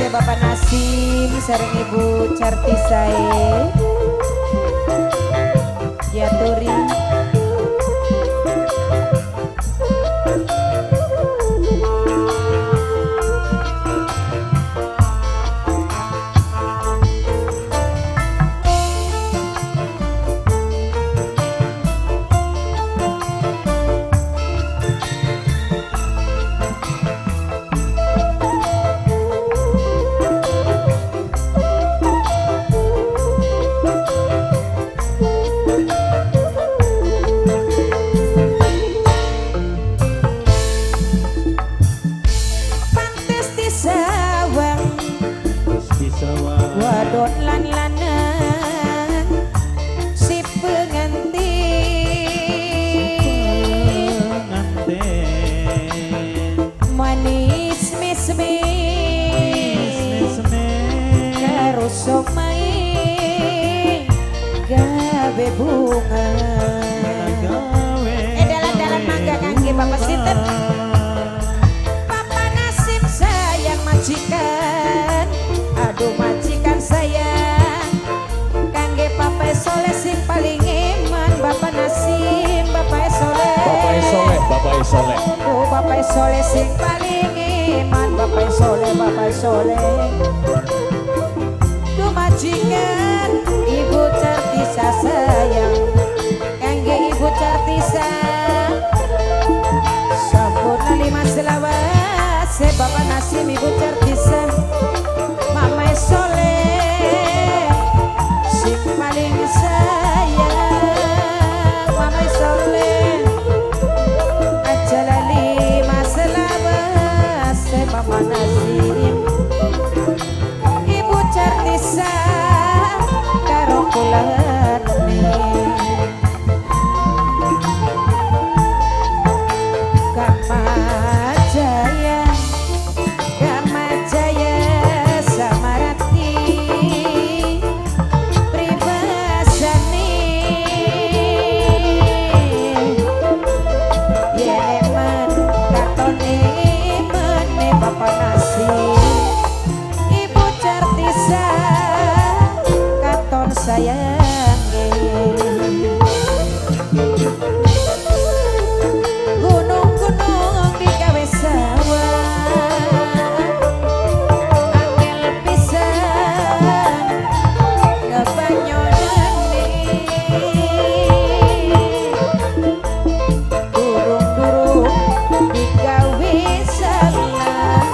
selawase Bapak Nasim sareng Ibu Cartisae diaturi. Wadon lan lanang si pengantin manis mesme karo somai gawe bunga. Dalan-dalan mangga kangge Bapak sinten? Bapak Nasim sayang majikan, aduh majikan sayang kangge Papa Soleh sing paling iman. Bapak Nasim, Bapak Soleh, Bapak Soleh, Bapak Soleh, oh Bapak Soleh sing paling iman. Bapak Soleh, Bapak Soleh, duh majikan Ibu Cartisa sayang kangge Ibu Cartisa sampun lima selawase Bapak Nasim Ibu Cartisa Mama Soleh sing paling sayang. Mama Soleh aja lali maselawase Mama Nasim Ibu Cartisa karo kulane Kamajaya, Kamajaya Samarati pribasane yen men katone mene Bapak Nasim Ibu Cartisa katon sayange. Gunung-gunung digawe sawah angel pisan kebanyonane durung-durung digawe salah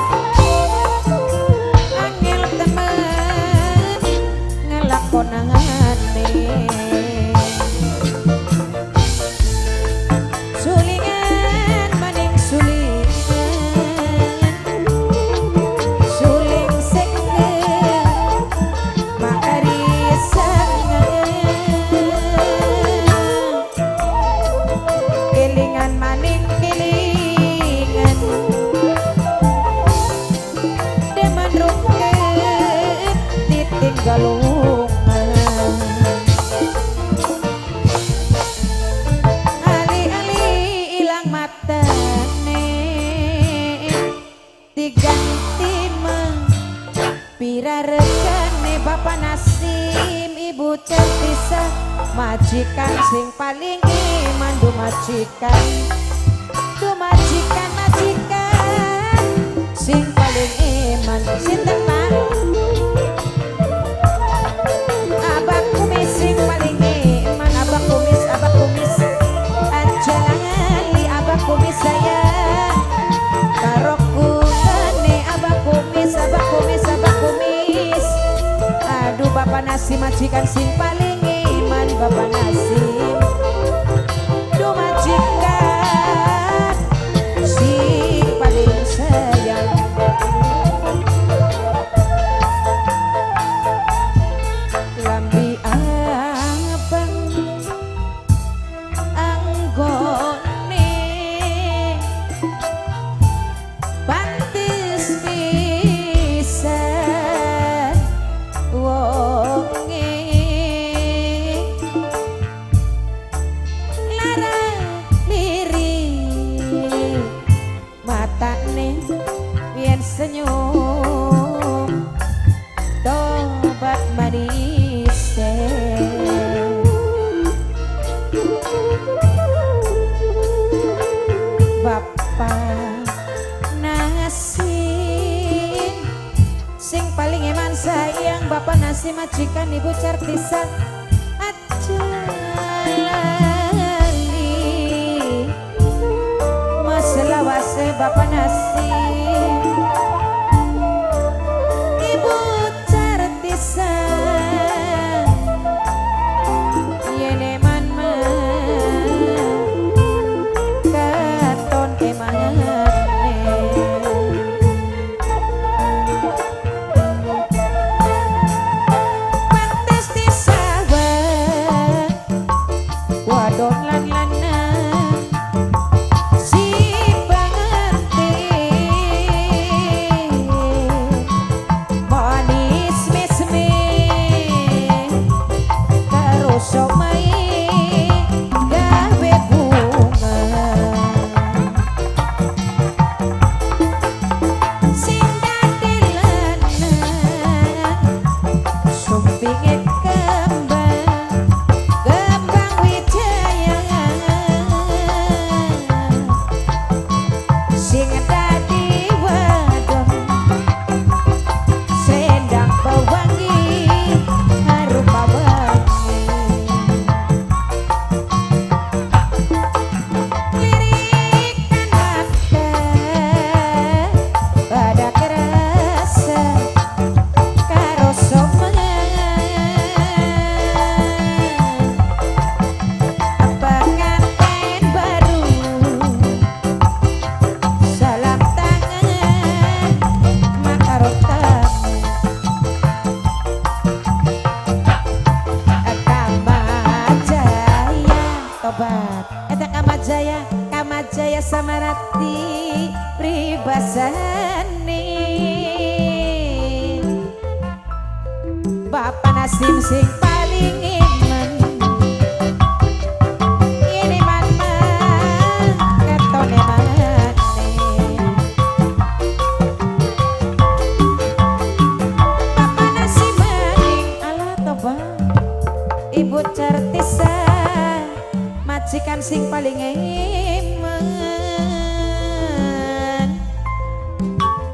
angel temen ngelakonane. Sulingan maning sulingan suling sing makarisangan kelingan maning kelingan deman rungked ditinggalungan ali-ali ilang matane diganti meng pira rekane Bapak Nasim Ibu Cartisa majikan sing paling iman. Du majikan, du majikan, majikan sing paling iman. Sinten Pak? Abah kumis sing paling iman. Abah kumis, abah kumis aja lali abah kumis sayang karo kulane abah kumis, abah kumis, abah kumis. Aduh Bapak Nasim majikan sing paling iman. Bapak Nasim duh majikan sing paling sayang. Lambi abang anggone pantes pisan wonge. majikan Ibu Cartisa aja lali maselawase Bapak Nasim Ibu Cartisa yene man katon emane. Pantes disawang wadon lan lanang si pengantin manis mesme karo somai gawe bunga sing dadi lanang sumpinge kembang kembang wijaya sing dadi wadon selendang pewangi harum wangi lirikan mata pada kerasa karo somai pengantin baru salam tangan makaro tamu Kamajaya tobat eta Kamajaya Kamajaya Samarati pribasane Bapak Nasim sing paling eman ini man man ketone mane. Bapak Nasim maning ala tobat Ibu Cartisa majikan sing paling eman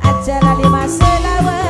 aja lali maselawase.